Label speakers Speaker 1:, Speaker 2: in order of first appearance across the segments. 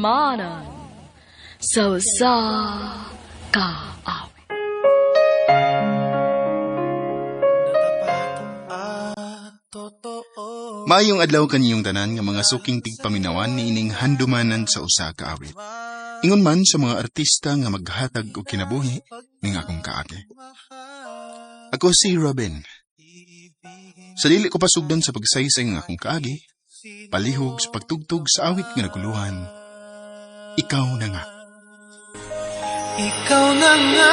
Speaker 1: Handumanan sa usa ka awit.
Speaker 2: Maayong adlaw kaniyong tanan nga mga suking tigpaminawan niining handumanan sa usa ka awit. Ingon man sa mga artista nga maghatag og kinabuhi ning akong kaagi. Ako si Robin. Sa dili ko pasugdan sa pagsaysay ng akong kaagi, palihog sa pagtugtog sa awit nga naguluhan, Ikaw na nga.
Speaker 3: Ikaw na nga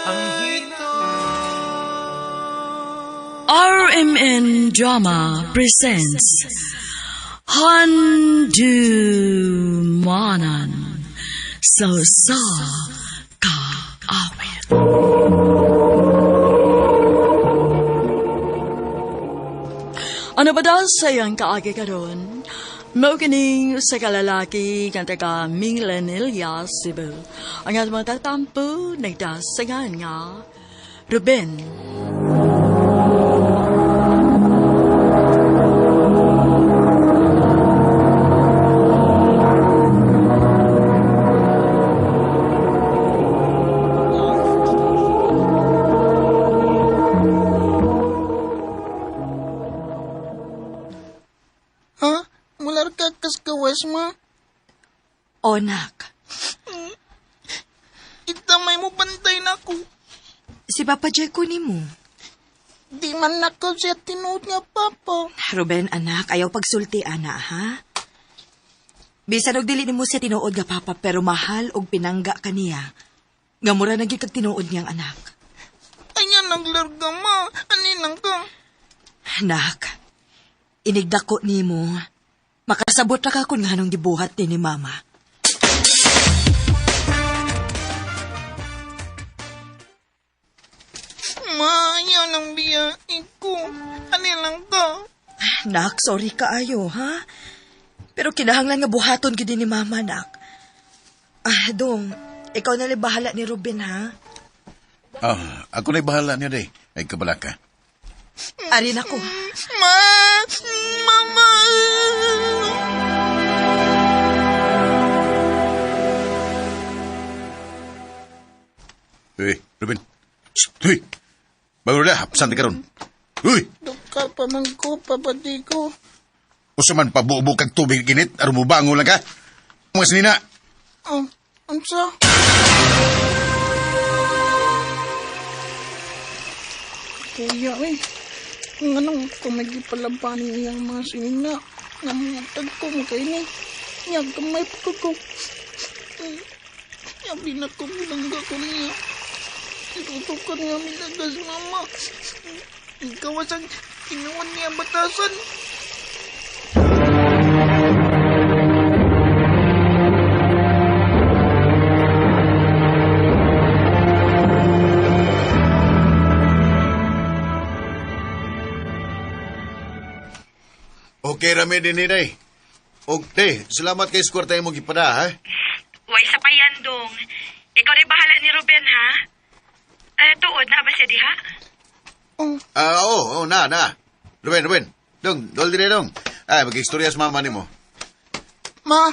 Speaker 3: ang hito.
Speaker 1: RMN Drama presents Handumanan sa usa ka awit. Ano ba daw sa iyang kaagi karon? Mao kining sa kalalaki nga taga Minglanilla, Cebu. Ang atong mga tatampo nagdasangan nga Ruben.
Speaker 4: Ha? Mular ka kaskawas, ma?
Speaker 5: O, nak.
Speaker 4: Itamay mo bantay na ako.
Speaker 5: Si Papa Jeko ni mo.
Speaker 4: Di man nako siya tinuod nga, papa.
Speaker 5: Ruben, anak, ayaw pagsulti, ana, ha? Bisan og dili nimo siya tinuod nga papa, pero mahal og pinangga kaniya. Nga mura na gyud kag tinuod niyang anak.
Speaker 4: Ayan, naglarga, ma. Ani lang ka?
Speaker 5: Anak, inigdako nimo. Makasabot ra ka kung nganong gibuhat ni mama.
Speaker 4: Ma, ayaw lang biya. Iko, ani lang ka?
Speaker 5: Nak, sorry kaayo, ha? Pero kinahanglan nga buhaton gid ni mama, nak. Ah, dong, ikaw na lang bahala ni Ruben, ha?
Speaker 6: Ah, ako na'y bahala niya, day. Ay, kabala ka.
Speaker 5: Ari na ko.
Speaker 4: Ma! Mama!
Speaker 6: Uy, Ruben. Shh, uy! Bago na, hapsan ka ron. Uy!
Speaker 4: Duka pa man ko, Papa Digo.
Speaker 6: Usa man pabubo kag tubig ginit, aron mubango lang ka. Mga sinina.
Speaker 4: Oh, unsa? Kuya, eh. Kung anong kumagipalabanin iyang mga sinina, nga mga tagko mo kayo ni. Nga gamay pa ko. Yabi na ko, bilangga ko niya. Itutukan niya milagas, mama. Ikaw asang kinuwan niya batasan.
Speaker 6: Okay rami din ni, day. Okay, salamat kay square tayo mong gipada, ha?
Speaker 5: Way sa payan, dong. Ikaw na bahala ni Ruben, ha? Eh, tuod na ba siya diha?
Speaker 4: Oh,
Speaker 6: Ah, oo, oh, na, na. Ruben, Ruben. Dong, dol dire dong. Ay, mag-istorya sa mama nimo.
Speaker 4: ma!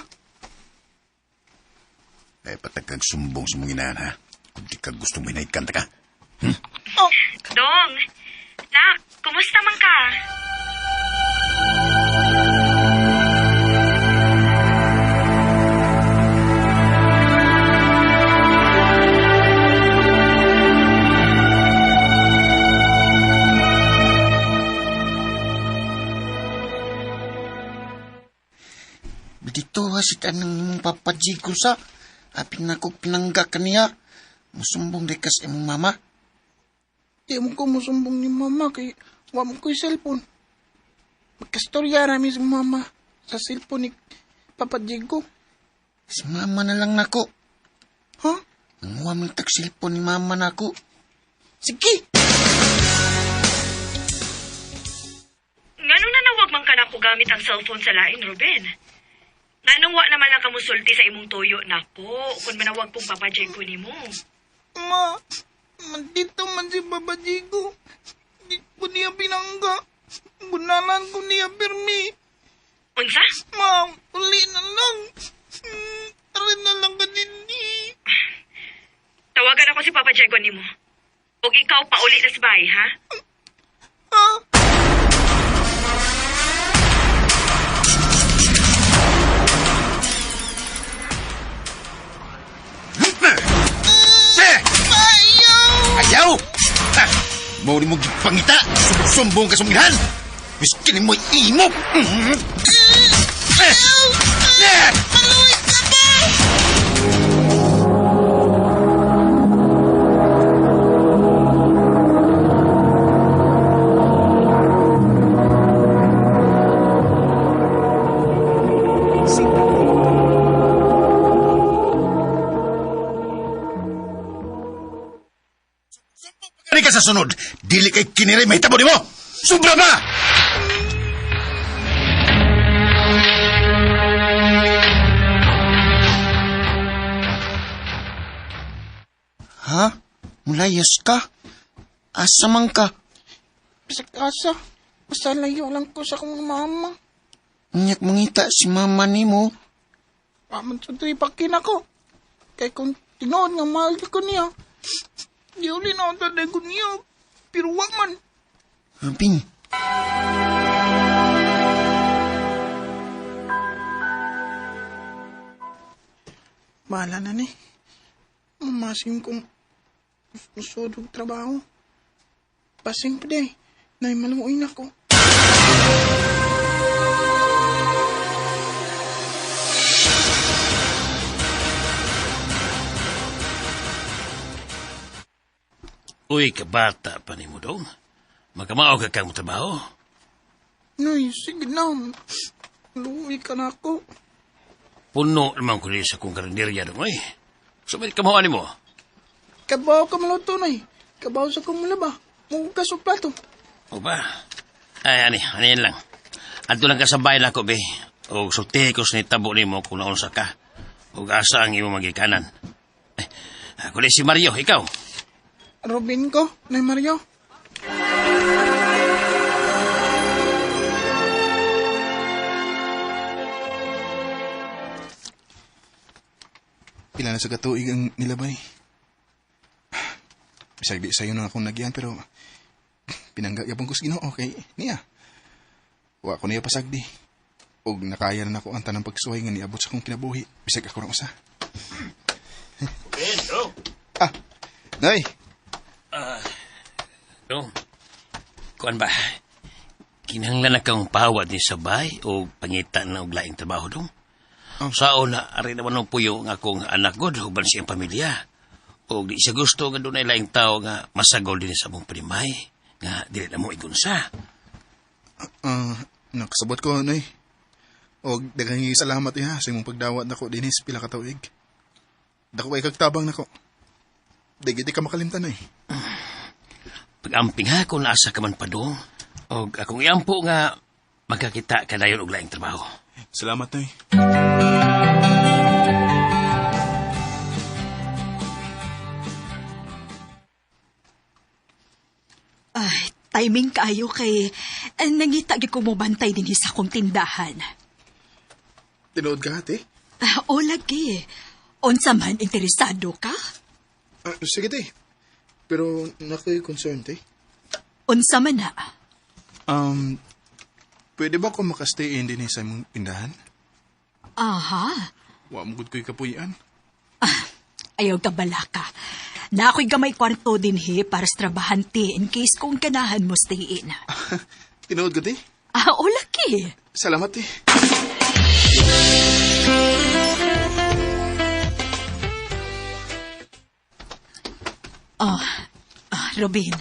Speaker 6: Ay, patag kag sumbong sa mong inahan, ha? Kung di ka gusto mo hinay-kanta ka.
Speaker 4: Oh,
Speaker 5: Dong, nak, kumusta man ka?
Speaker 4: Dito ha, si tanang Papa Jigo sa. Apin na ko pinangga kaniya. Musumbong di kas imong mama. Di mo ko musumbong ni mama kay wa mo ko'y cellphone. Magkastorya rami si mama sa cellphone ni Papa Jigo.
Speaker 7: Si mama na lang nako.
Speaker 4: Ha?
Speaker 7: Nanguha man tag cellphone ni mama nako.
Speaker 4: Sige!
Speaker 5: Nganong nanawag man ka na ko gamit ang cellphone sa lain, Ruben? Nganong wa naman lang kamusulti sa imong tuyo nako kung manawag kong Papa Jeko nimo.
Speaker 4: Ma, mandito man si Papa Jigo. Di ko niya pinangga. Bunalan ko niya pirmi.
Speaker 5: Unsa?
Speaker 4: Ma, uli na lang.
Speaker 5: ka o pauli na sa bahay, ha?
Speaker 4: Ha?
Speaker 6: Eh! Ayaw! Ha! Mao ni mo gipangita! Sumbong ka sumilhan! Miskin mo imo! Mm. Eh! Eh!
Speaker 4: Maluwi ka ba?
Speaker 6: Kani ka sa sunod, dili kay kiniri mahitabo nimo. Sobra ba?
Speaker 7: Ha? Mulayas ka? Asa man ka?
Speaker 4: Bisag asa. Basta layo lang ko sa akong mama.
Speaker 7: Unyak mangita si mama nimo.
Speaker 4: Paman sa tripakin ako. Kay kung tinuod nga mahal ko niya, di uli na ang tanay ko niya. Pero wa man.
Speaker 7: Robin.
Speaker 4: Bahala na ni. Mamasim kong musod og trabaho. Pasing pa day. Nay maluoy na ko.
Speaker 8: Uy, kabata pa ni mo dong. Makamao ka kang trabaho.
Speaker 4: Nay, sige na. Luwi ka na ako.
Speaker 8: Puno naman ko rin sa kong karinderya dong, oy. Sumit ka mo, mo.
Speaker 4: Kabaw ka maluto, nay. Kabaw sa kong mulaba. Mugas og plato.
Speaker 8: O ba? Ay, ani, ani yan lang. Adto lang ka sa bahay na ako, be. O sulti ko sa nitabo nimo kung naunsa ka. O asa ang imong magikanan. Eh, ako ni si Mario, ikaw.
Speaker 4: Robin ko, Nay Mario.
Speaker 2: Pila na sa katuig ang nilabay. Bisag di sayo na akong nagyan pero pinangga gyapon ko sa Ginoo kay niya. Wa ko niya pasagdi. Og nakaya na nako ang tanang pagsuway nga niabot sa akong kinabuhi bisag ako ra usa. Ah, Nay,
Speaker 8: No. Kuan ba? Kinahanglan na kang pawad ni sabay o pangita na og laing trabaho dong.
Speaker 2: Oh.
Speaker 8: Sao na ari naman ang puyo ang akong anak god uban siyang pamilya. O di siya gusto nga dunay laing tao nga masagol din sa among primay nga dili na mo igunsa.
Speaker 2: ah, nakasabot ko, Nay. Og daghang salamat iha sa imong pagdawat nako dinis pila ka tuig. Dako kay kagtabang nako. Di gid ka makalimtan, Nay.
Speaker 8: Pag-amping ha kung naasa ka man pa dong. Og akong iampo nga magkakita ka dayon og laing trabaho.
Speaker 2: Salamat, Nay.
Speaker 5: Ay, timing kaayo kay nangita gyud ko mo bantay dinhi sa akong tindahan.
Speaker 2: Tinuod ka, ate?
Speaker 5: Ah, o lagi. Unsa man interesado ka?
Speaker 2: Ah, sige, te. Pero nakoy concern, te.
Speaker 5: Unsa man na?
Speaker 2: Um, pwede ba ko makastay in din sa imong tindahan?
Speaker 5: Aha.
Speaker 2: Wa mo gud ko'y kapuy-an.
Speaker 5: Ayaw ka balaka. Na ako'y gamay kwarto dinhi para sa trabahante in case kung ganahan mo stay in.
Speaker 2: Tinuod ka, te?
Speaker 5: Ah, o lagi.
Speaker 2: Salamat, te.
Speaker 5: Ah, Robin,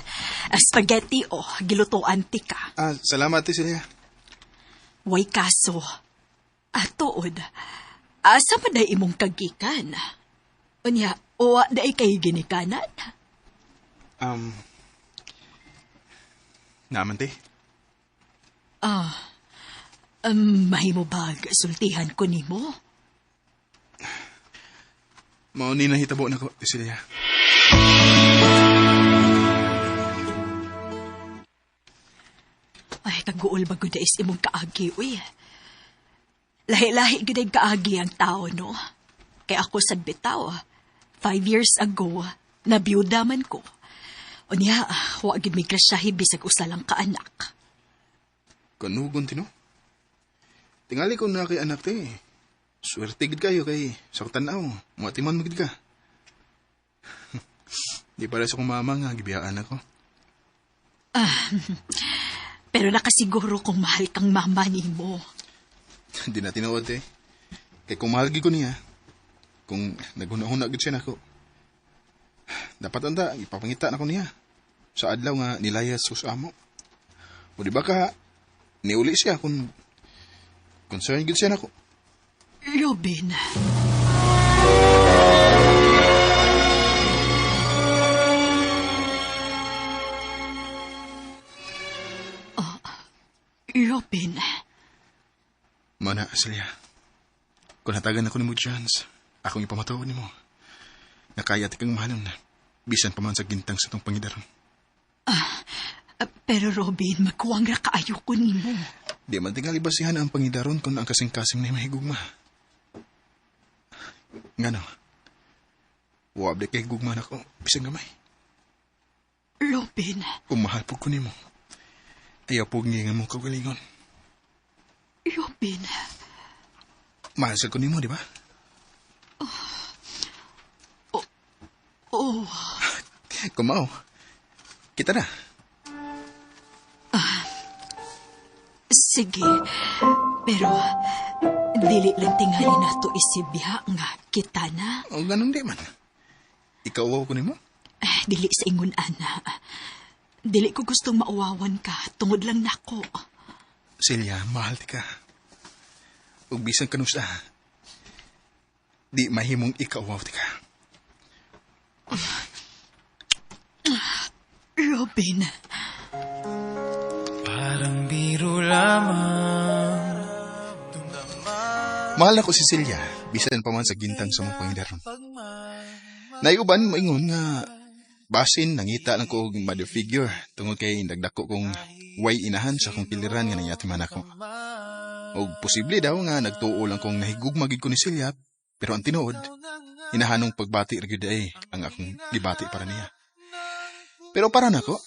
Speaker 5: spaghetti o gilutuan ti ka.
Speaker 2: Ah, salamat, te, Celia.
Speaker 5: Way kaso. Ah, tuod. Asa man na imong kagikan? Unya, uwa na kay ginikanan?
Speaker 2: Naman, te.
Speaker 5: Mahimo bag sultihan ko nimo?
Speaker 2: Mao ni nahitabo nako, te Celia.
Speaker 5: Ay, kaguol ba gud is imong kaagi, uy. Lahi-lahi gud ay kaagi ang tao, no? Kay ako sad bitaw, 5 years ago, nabiyuda man ko. Unya, wa gid mi grasyahi bisag usa lang ka anak.
Speaker 2: Kanugon tino. Tingali ko na kay anak te. Swerte gid kayo kay sa tanaw. Muatiman mo gid ka. Di para sa kong mama nga gibiyaan ako.
Speaker 5: Pero nakasiguro kung mahal kang mama nimo.
Speaker 2: Di na tinuod eh. Kay kung mahal gid ko niya, kung naghuna-huna gid siya nako. Dapat anda, ipapangita na ko niya. Sa adlaw nga nilayas ko sa amo. O di ba ka, niuli siya kung concern gid siya nako.
Speaker 5: Robin. Oh, Robin.
Speaker 2: Mana, Celia. Kung hatagan ako nimo chance, akong ipamatuod nimo. Nakaya ti kang mahalon na. Bisan pa man sa gintang sa tong pangidaron.
Speaker 5: Pero Robin, magkuwang ra kaayo ko nimo.
Speaker 2: Di man tingali basihan ang pangidaron kung ang kasing-kasing na mahigugma. Ngano? Wabde kay gugma nako, bisan gamay.
Speaker 5: Robin.
Speaker 2: Kung mahal po ko nimo, ayaw po nga mo kagalingon.
Speaker 5: Robin.
Speaker 2: Mahal sa ko nimo, di ba?
Speaker 5: Oh.
Speaker 2: Kumao. Kita na.
Speaker 5: Sige. Pero, dili lang tingali nato isibya nga kita na.
Speaker 2: O, ganun di man. Ikaw ko nimo?
Speaker 5: Dili sa ingon, ana. Dili ko gustong mauwawan ka. Tungod lang nako.
Speaker 2: Celia, mahal ti ka. Ug bisan kanusa, di mahimong ikauwaw ti ka.
Speaker 5: Robin.
Speaker 3: Parang biro lamang.
Speaker 2: Mahal ako si Celia, bisan pa man sa gintang sa mong pangidaron. Naiuban maingon nga basin nangita lang ko og mother figure tungod kay nagdako kong way inahan sa akong piliran nga nangiyatiman ako. Og posible daw nga nagtuo lang kong nahigugma gid ko ni Celia, pero ang tinuod, inahanong pagbati ra gyud ay ang akong gibati para niya. Pero para nako,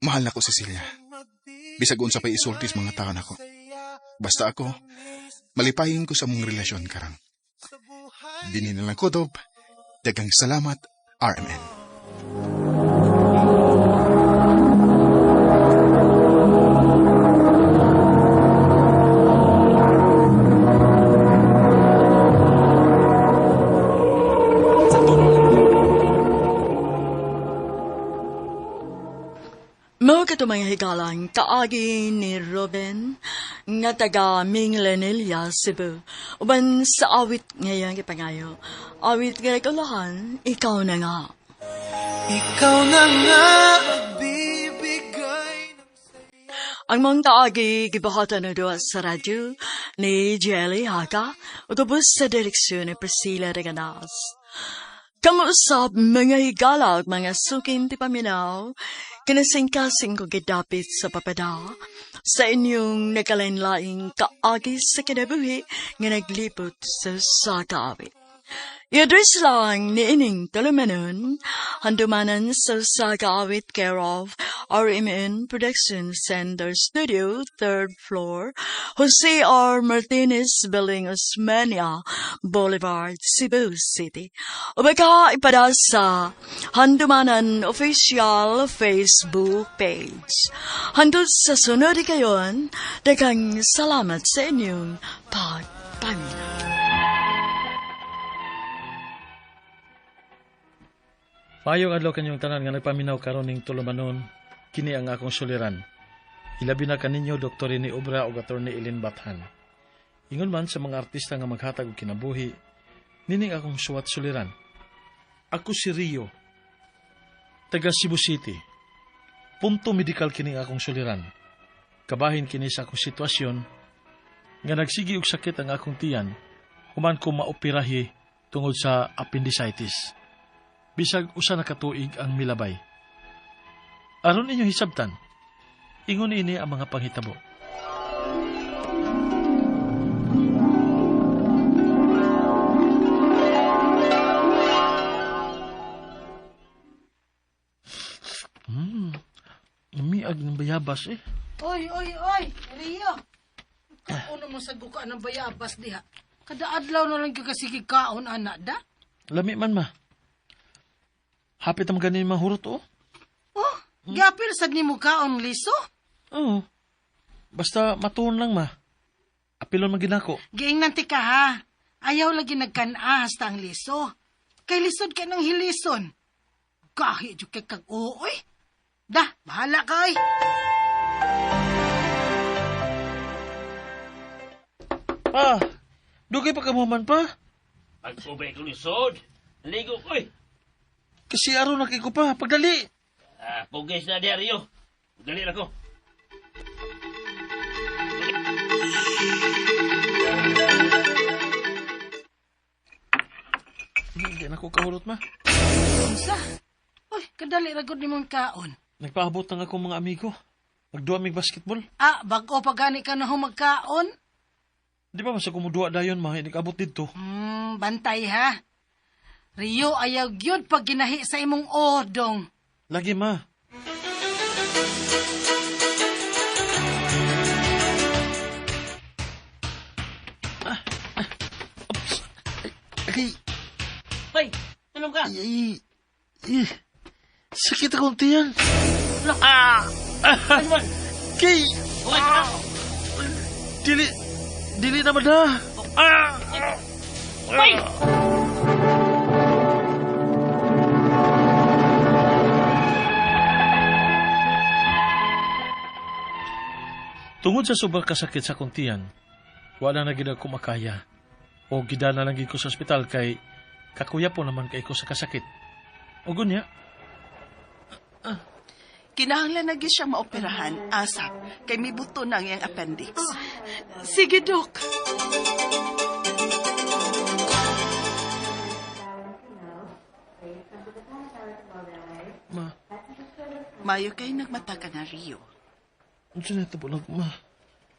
Speaker 2: mahal nako si Celia. Bisag unsa pa'y isulti sa mga tao nako. Basta ako, malipayin ko sa mong relasyon karang. Dinhi na lang kutob. Daghang salamat, RMN.
Speaker 1: Mao kato mga higalang kaagi ni Robin nga taga Minglanilla, Cebu. Uban sa awit ngayong ipangayo. Awit nga ikulahan, ikaw na nga.
Speaker 3: Ikaw na nga magbibigay ng saya.
Speaker 1: Ang mga kaagi gibuhatan na doon sa radyo ni Jelly Haga ug ubos sa direksyon ni Priscilla Reganas. Kamuusap mga higala ug mga sukin ti paminaw, kinasingkasing ko gidapit sa papada, sa inyong nagkalain-laing kaagi sa kinabuhi nga naglipot sa sakaawit. I-address lang ni ining tulumanon, handumanan sa Sakaawit care of RMN Production Center Studio, 3rd floor, Jose R. Martinez Building, Osmeña Boulevard, Cebu City. O baka ipada sa Handumanan Official Facebook page. Handod sa sunod kayon, daghang salamat sa inyong pagpaminaw.
Speaker 9: Maayong adlaw kanyong tanan nga nagpaminaw karon ning tulumanon, kini ang akong suliran. Ilabi na kaninyo Dr. Rene Obra ug Attorney Eileen Bathan. Ingon man sa mga artista nga maghatag og kinabuhi, nining akong suwat suliran. Ako si Rio, taga Cebu City. Punto medikal kini akong suliran. Kabahin kini sa akong sitwasyon nga nagsigi og sakit ang akong tiyan human ko maoperahi tungod sa appendicitis. Bisag usa na katuig ang milabay. Aron inyong hisabtan, ingon ini ang mga panghitabo. Kanaag ng bayabas eh.
Speaker 10: Oy, oy, oy, Rio. Kaon mo sa guka ng bayabas diha. Kada adlaw na lang gyud ka sige kaon ana da.
Speaker 9: Lami man ma. Hapit ang ganin mahurot oh.
Speaker 10: Oh, giapil sad nimo kaon liso?
Speaker 9: Oo. Basta matuon lang ma. Apilon man ginako.
Speaker 10: Giingnan ti ka ha. Ayaw lagi nagkan-a hasta ang liso. Kay lisod kay nang hilison. Gahi jud kay kag ooy. Da, bahala ka oy.
Speaker 9: Pa, dugay pa ka mo man pa.
Speaker 8: Pag-ubay ko lisod. Ligo ko eh.
Speaker 9: Kasi aron na kay ko pa. Pagdali.
Speaker 8: Ah, pugis na diya, Rio. Dali na ko.
Speaker 9: Hindi na ko kahurot ma.
Speaker 10: Unsa? Uy, kadali ra gud nimong kaon.
Speaker 9: Nagpaabot ang akong mga amigo. Magduwa mig basketball.
Speaker 10: Ah, bag-o pa gani ka na magkaon.
Speaker 9: Di ba masa kumuduwa dayon ma, hindi kaabot dito.
Speaker 10: Bantay ha. Rio, ayaw gyud pag ginahi sa imong odong.
Speaker 9: Lagi ma. Ay,
Speaker 8: Hoy, anong ka?
Speaker 9: ay, ay, sakit akong tiyan.
Speaker 8: Ah! Ano man?
Speaker 9: Kay,
Speaker 8: Okay ka?
Speaker 9: dili, dili naman na. Ah!
Speaker 8: Hoy!
Speaker 9: Tungod sa sobrang kasakit sa akong tiyan, wala na gid ako makaya. O gidala lang gid ko sa ospital kay kakuya po naman kay ko sa kasakit. O gunya,
Speaker 11: Kinahanglan na gyud siya maoperahan asap kay mibuto na ang iyang appendix.
Speaker 10: Sige, Dok.
Speaker 9: ma,
Speaker 11: Mayo kay nagmata ka na Rio.
Speaker 9: unsa na ito po ma?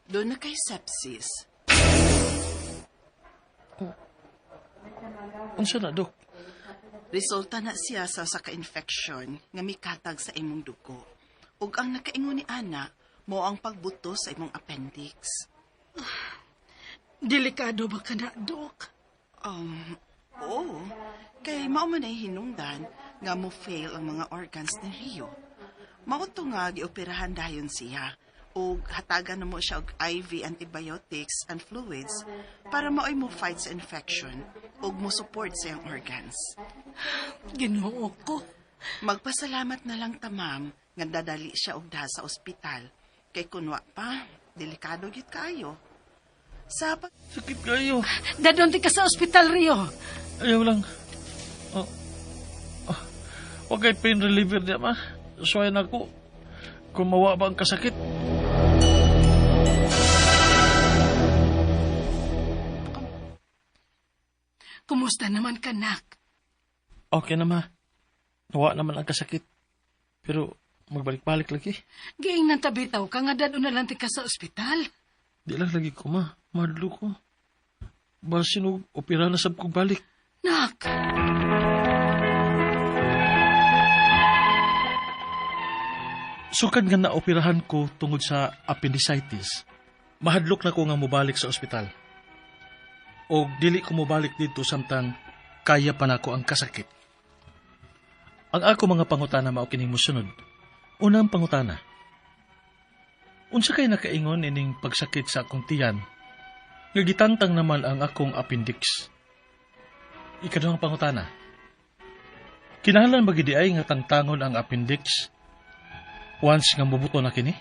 Speaker 11: Doon na kay sepsis.
Speaker 9: Unsa na, Dok?
Speaker 11: Resulta na siya sa usa ka infection nga mikatag sa imong dugo. Ug ang nakaingon ni ana mo ang pagbuto sa imong appendix.
Speaker 10: Delikado ba ka na, Dok?
Speaker 11: Oo. Kay mao man ay hinungdan nga mo fail ang mga organs ni Rio. Mao to nga gioperahan dayon siya ug hatagan na mo siya og IV antibiotics and fluids para maoy mo fight sa infection ug mo support sa iyang organs.
Speaker 10: Ginoo ko.
Speaker 11: Magpasalamat na lang ta ma'am nga dadali siya og daha sa ospital kay kunwa pa delikado gyud kaayo. Sa pag
Speaker 9: Sakit kayo.
Speaker 10: Dadon ti ka sa ospital, Rio.
Speaker 9: Ayaw lang. Oh. Oh. Wa kay pain reliever niya, ma. Suway na ko. Kung mawa ba ang kasakit.
Speaker 10: Kumusta naman ka, nak?
Speaker 9: Okay na, ma. Nawa naman ang kasakit. Pero magbalik-balik lagi.
Speaker 10: Giingnan tabitaw ka nga dadon na lang ti ka sa ospital.
Speaker 9: Di lang lagi ko, ma. Madlo ko. Basin og opera na sab kog balik.
Speaker 10: Nak!
Speaker 9: Sukad nga naoperahan ko tungod sa appendicitis, mahadlok na ko nga mobalik sa ospital. O dili ko mobalik dito samtang kaya pa nako ang kasakit. Ang ako mga pangutana mao kining mosunod. Unang pangutana. Unsa kay nakaingon ining pagsakit sa akong tiyan? Nga gitangtang naman ang akong appendix. Ikaduhang pangutana. Kinahanglan ba gid ay nga tangtangon ang appendix once nga mubuto na kini?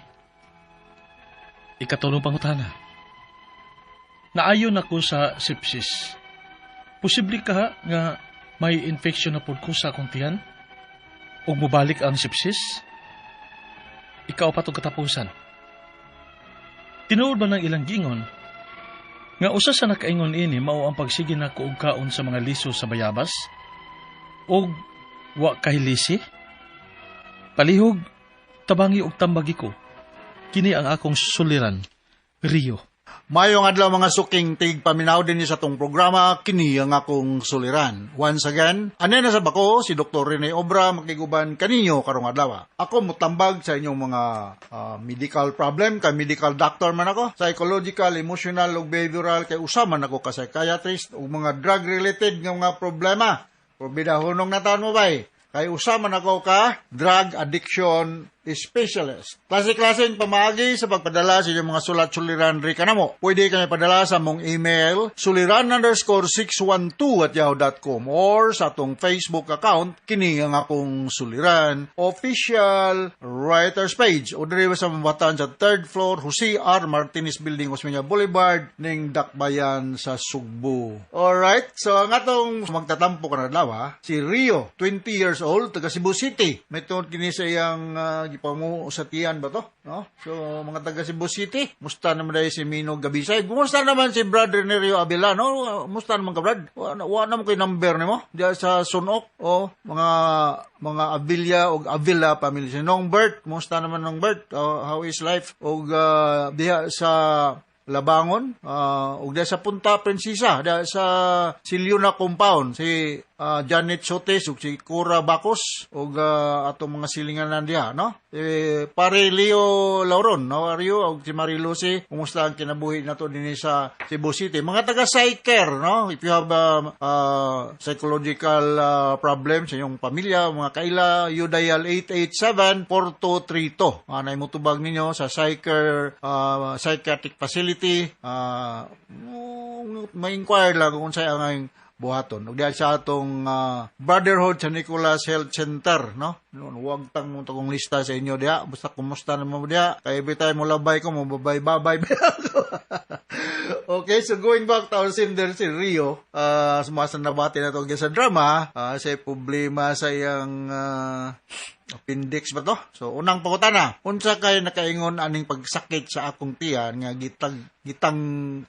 Speaker 9: Ikatulong pangutana. Naayon ako sa sepsis. Posible ka nga may infection na pud ko sa akong tiyan? Ug mobalik ang sepsis? Ikaw pa katapusan. Tinuod ba ng ilang giingon? Nga usa sa nakaingon ini mao ang pagsige nako og kaon sa mga liso sa bayabas? Og wa kahilisi? Palihog, tabangi og tambagi ko. Kini ang akong suliran, Rio.
Speaker 12: Mayong adlaw, mga suking tig paminaw din sa atong programa, kini ang akong suliran. Once again, ane na sa bako si Dr. Rene Obra, makiguban kaninyo karong adlaw. Ako mutambag sa inyong mga medical problem kay medical doctor man ako, psychological, emotional ug behavioral kay usa man ako ka psychiatrist, ug mga drug related nga mga problema. Probida hunong na taon mo bay. Kay usa man ako ka drug addiction specialist. Klase-klaseng pamaagi sa pagpadala sa inyong mga sulat suliran ri kanamo. Pwede kami padala sa mong email suliran_612@yahoo.com or sa atong Facebook account, kini ang akong suliran official writers page, o diri sa mabatan sa third floor, Jose R. Martinez Building, Osmeña Boulevard, ning Dakbayan sa Sugbo. Alright, so ang atong magtatampo karon adlaw, si Rio, 20 years old, taga Cebu City. May tungod kini sa iyang gipamu sa tiyan ba to? No? So, mga taga Cebu City, musta naman dahil si Mino Gabisay? Kumusta naman si Brad Renerio Avila, no? Musta naman ka, Brad? Wa naman ko'y number nimo diya sa Sunok o mga Avilla o Avila family. Si Nong Bert, kumusta naman Nong Bert? Oh, how is life? O diha sa Labangon, ug diha sa Punta Princesa, diha sa Siliuna Compound, si Janet Sotes ug si Cora Bacos ug atong mga silinganan diha, no? Eh, pare Leo Lauron, how are you? Ug si Marie Lucy, kumusta ang kinabuhi nato dinhi sa Cebu City? Mga taga Psychcare, no? If you have psychological problem sa inyong pamilya, mga kaila, you dial 887-4232. Anay mo tubag ninyo sa Psychcare psychiatric facility, ma-inquire lang kung unsay ang buhaton. Ug diha sa atong Brotherhood sa Nicolas Health Center, no? Wag tang mo kong lista sa inyo diha. Basta kumusta naman mo diha. Kay every time mo labay ko, mo babay-babay. Okay, so going back to our sender si Rio, sumasan nabati na to sa drama, sa problema sa iyang appendix ba to? So, unang pangutana, unsa kay nakaingon aning pagsakit sa akong tiyan nga gitang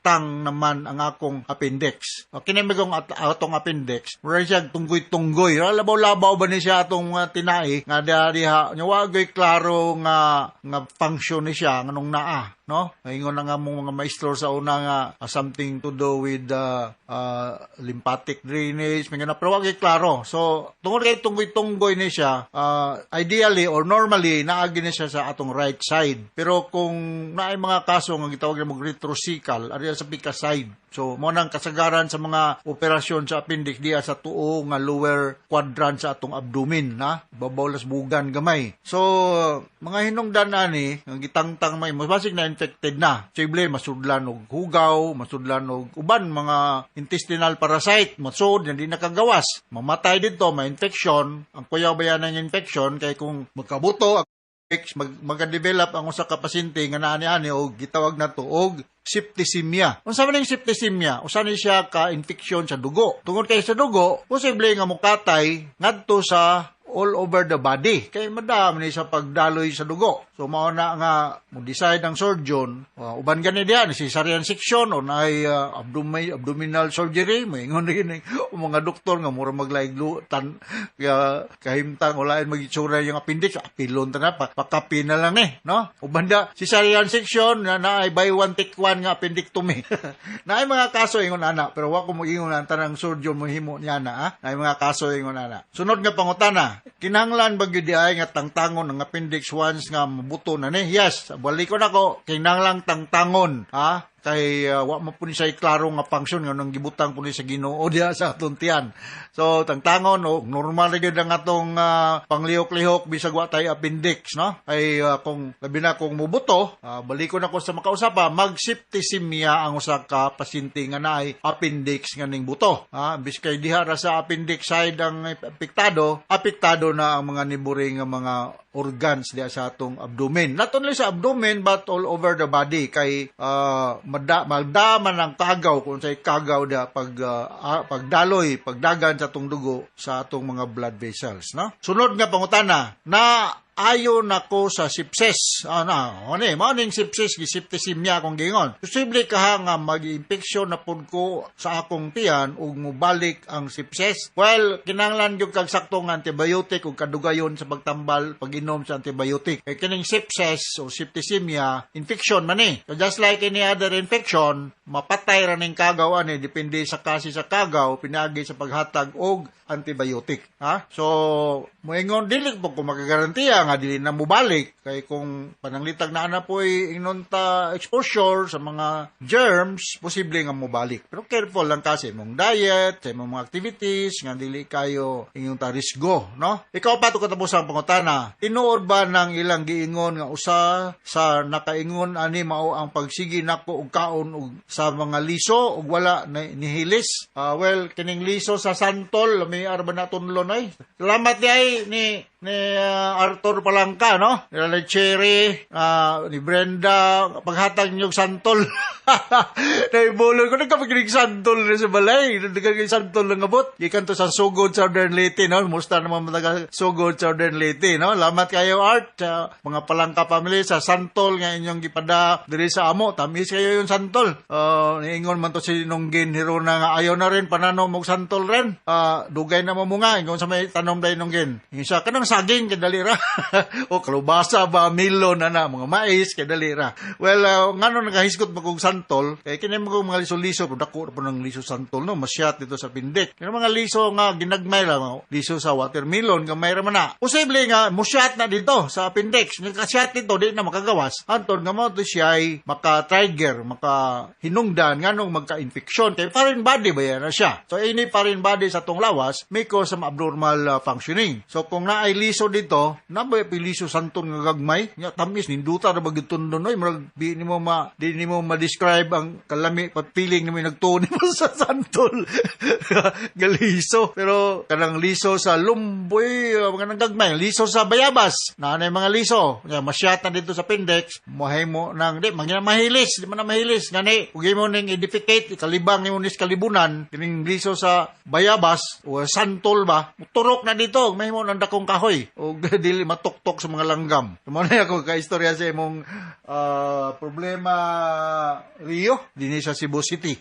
Speaker 12: tang naman ang akong appendix? O, kini kong atong appendix, mura siya tunggoy-tunggoy. Labaw-labaw ba ni siya atong tinai nga diha diha nya wa gyud klaro nga function ni siya nganong naa, no? Ingon na nga mong mga maestro sa una nga something to do with lymphatic drainage, mga na, pero wa gyud klaro. So, tungod kay tunggoy-tunggoy ni siya, ideally or normally naagi ni siya sa atong right side. Pero kung naay mga kaso nga gitawag na og retrocecal, ari sa pika side. So, mo nang kasagaran sa mga operasyon sa appendix diya sa tuo nga lower quadrant sa atong abdomen, na babaw las bugan gamay. So, mga hinungdan ani nga gitangtang may mas basig na infected na. Simple masudlan og hugaw, masudlan og uban mga intestinal parasite, masud hindi nakagawas. Mamatay dito, may infection. Ang kuyaw ba yan ng infection kay kung magkabuto mag-develop ang usa ka pasyente nga naa ani og gitawag nato og septicemia. Unsa man ning septicemia? Usa ni siya ka infection sa dugo. Tungod kay sa dugo, posible nga mokatay ngadto sa all over the body. Kay madami ni sa pagdaloy sa dugo. So mao na nga mo decide ang surgeon, uban gani diha ni cesarean section o naay abdominal surgery, moingon rin mga doktor nga mura maglaiglo tan kaya kahimtang walain magitsura yung appendix, apilon ta na pakapi na lang eh, no? Uban da cesarean section na naay buy one take one nga appendectomy. Naay mga kaso ingon ana, pero wa ko mo ingon ang tanang surgeon mo himo niya na, ha? Naay mga kaso ingon ana. Sunod nga pangutana, kinahanglan ba gyud ay nga tangtangon ang appendix once nga mabuto na ni? Yes, balik ko nako, kinahanglan tangtangon, ha? Kay wa man po ni siya klaro nga function nga nang gibutang po ni sa Ginoo diha sa atong tiyan. So tangtangon o normal ra gyud ang atong panglihok-lihok bisag wa tay appendix, no? Ay kung labi na kung mubuto, balikon ako sa makausapa, mag-septicemia ang usa ka pasyente nga naay appendix nga ning buto. Ha, bis kay diha ra sa appendix side ang apektado, apektado na ang mga neighboring nga mga organs diha sa atong abdomen. Not only sa abdomen but all over the body kay magda man ang kagaw kung say kagaw diha pagdaloy, pagdagan sa atong dugo sa atong mga blood vessels, no? Sunod nga pangutana, na Ayo nako sa sepsis. Ana, ani, mao ning sepsis, giseptisemia akong giingon. Posible kaha nga mag-infeksyon na pud ko sa akong tiyan ug mobalik ang sepsis? Well, kinahanglan gyud kag saktong antibiotic ug kadugayon sa pagtambal pag-inom sa antibiotic. Kay kining sepsis o septicemia, infection man ni. So just like any other infection, mapatay ra ning kagaw ani, depende sa kasi sa kagaw pinaagi sa paghatag og antibiotic. Ha? So, moingon dili po ko makagarantiya nga dili na mobalik kay kung pananglitag na ana po'y ingnon ta exposure sa mga germs, posible nga mobalik. Pero careful lang kasi imong diet, sa imong mga activities nga dili kayo inyong ta risgo, no? Ikaw pa to katapos ang pangutana. Tinuod ba nang ilang giingon nga usa sa nakaingon ani mao ang pagsigi nako og kaon og sa mga liso ug wala na, nihilis? Well, kining liso sa santol, may arba na tunlon ay. Salamat di ay ni Arthur Palangka, no? Ni Cherry, ni Brenda, paghatag niyo santol. Naibulon ko, nagkapaginig santol na sa balay. Nagkapaginig santol ng abot. Gikan to sa Sugod, Southern Leyte, no? Musta naman mataga Sugod, Southern Leyte, no? Lamat kayo, Art, sa mga Palangka family, sa santol nga inyong gipada diri sa amo. Tamis kayo yung santol. Niingon man to si Nunggin Hiruna nga ayaw na rin pananom og santol rin. Dugay na mo nga, ingon sa may tanom dahil Nunggin. Ingon siya, kanang saging kay dali ra. O kalubasa ba, milon na na, mga mais kay dali ra. Well, ngano nakahisgot mo kog santol, kay kini mo mga liso-liso, pero dako ra po ng liso santol, no, masyat dito sa pindik. Kini mga liso nga ginagmay ra, liso sa watermelon, gamay ra man na. Posible nga musyat na dito sa appendix. Nakasyat dito, di na makagawas. Anton nga mo to siya'y maka-trigger, maka-hinungdan nganong magka-infection. Kay foreign body ba yan na siya? So ini foreign body sa tong lawas may cause some abnormal functioning. So kung naay liso dito, nabay piliso santol nga gagmay, nya tamis ninduta ra ba gyud tundon oy, murag di nimo ma di nimo ma-describe ang kalami pat feeling nimo nagtuon nimo sa santol. Galiso. Pero kanang liso sa lumboy, mga nang gagmay, liso sa bayabas, naanay mga liso, nya masyat na dito sa appendix, mahimo nang di mangina mahilis, di man na mahilis ngani ug imo ning i-defecate, ikalibang nimo nis kalibunan kining liso sa bayabas o santol ba, turok na dito, mahimo nang dakong kahoy o dili matuktok sa mga langgam. Mao na ako ka-istorya sa imong problema, Rio, dinhi sa Cebu City.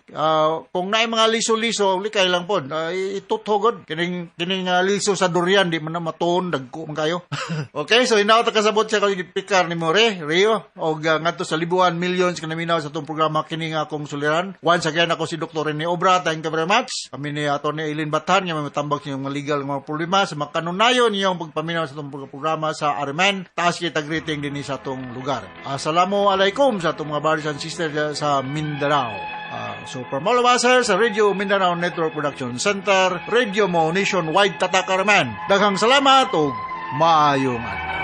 Speaker 12: Kung naay mga liso-liso, likay lang pod, ituthogod kining kining liso sa durian, di man na matuon, dagko man kayo. Okay, so hinaot ta kasabot sa pikar ni More, Rio, og ngadto sa libuan millions kanaminaw sa atong programa kini nga akong suliran. Once again, ako si Dr. Rene Obra. Thank you very much. Kami ni Atty. Eileen Bathan nga may matambag sa inyong mga legal nga mga problema sa makanunayon niyong pagpaminaw sa atong programa sa RMN. Taas kita greeting dinhi sa atong lugar. Assalamu alaikum sa atong mga brothers and sisters sa Mindanao. So from all of us here sa Radio Mindanao Network Production Center, Radio Mo Nationwide Tatak RMN. Daghang salamat ug maayong adlaw.